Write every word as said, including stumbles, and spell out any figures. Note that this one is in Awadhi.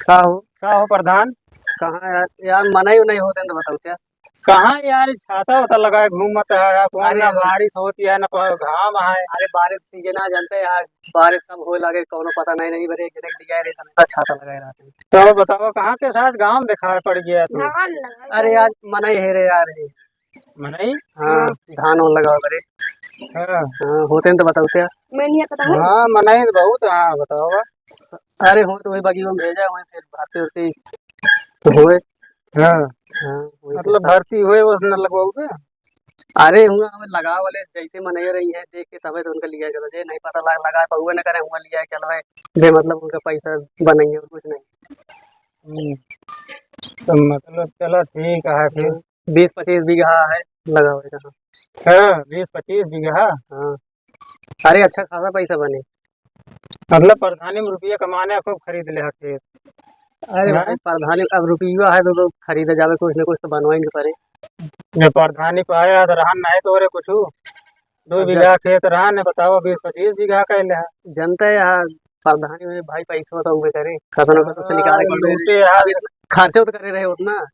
का हो? का हो प्रधान? कहाँ यार, यार मनई उनई होते हैं तो बताओ क्या? कहाँ यार, छाता उता लगाए घूमत है यार, कौन अरे ना यार। बारिश होती है ना प-, घाम है। अरे बारिश सीजन आ जानते हैं यार, बारिश कब होए लागे कौनो पता नहीं, नहीं बरे एक जने दिया रहता नहीं, छाता लगाए रहते हैं। तो बताओ कहाँ के साथ गाँव दिखाई पड़ गया तू? अरे यार मनई है रे यार, ये मनई? हाँ, धान वान लगाओ करे। हाँ। हाँ, होते हैं तो बताओ क्या? मैं नहीं पता है। हाँ, मनई तो बहुत, हाँ, बताओ। अरे, हो तो वही बगिया में भेजा, वहीं फिर भर्ती उर्ती तो होए। हाँ। हाँ, वही मतलब तो। भर्ती होए, उस न लगवाओगे? अरे, हुआ हमें लगाओ वाले, जैसे मनई रही है, देख के तबे तो उनका लिया चला, जे नहीं पता लग, लगा पाऊंगा ना करे, हुआ लिया चलो है, बेमतलब उनका पैसा बनाएंगे और कुछ नहीं। हम्म। तो मतलब चलो ठीक है फिर। हाँ। बीस पच्चीस बीघा है, लगावे का। हाँ, बीस पच्चीस बीघा। हाँ। अरे, अच्छा खासा पैसा बने। मतलब, प्रधानी में रुपया कमाने खूब खरीद ले खेत। अरे हाँ? भाई, प्रधानी अब रुपया है तो, तो खरीदे जावे, कुछ न कुछ तो बनवाई के पड़े। ये प्रधानी पाया तो रहन नहीं तो रे कुछ। दो अब बीघा खेत रहन, बताओ, बीस पच्चीस बीघा कह ले। जनता है यार, प्रधानी में भाई पैसा तो उबे करे, कतनो कतनो से निकाले हाँ, पड़े। लूटे यार। अब इतना खर्चा तो करे रहे उतना।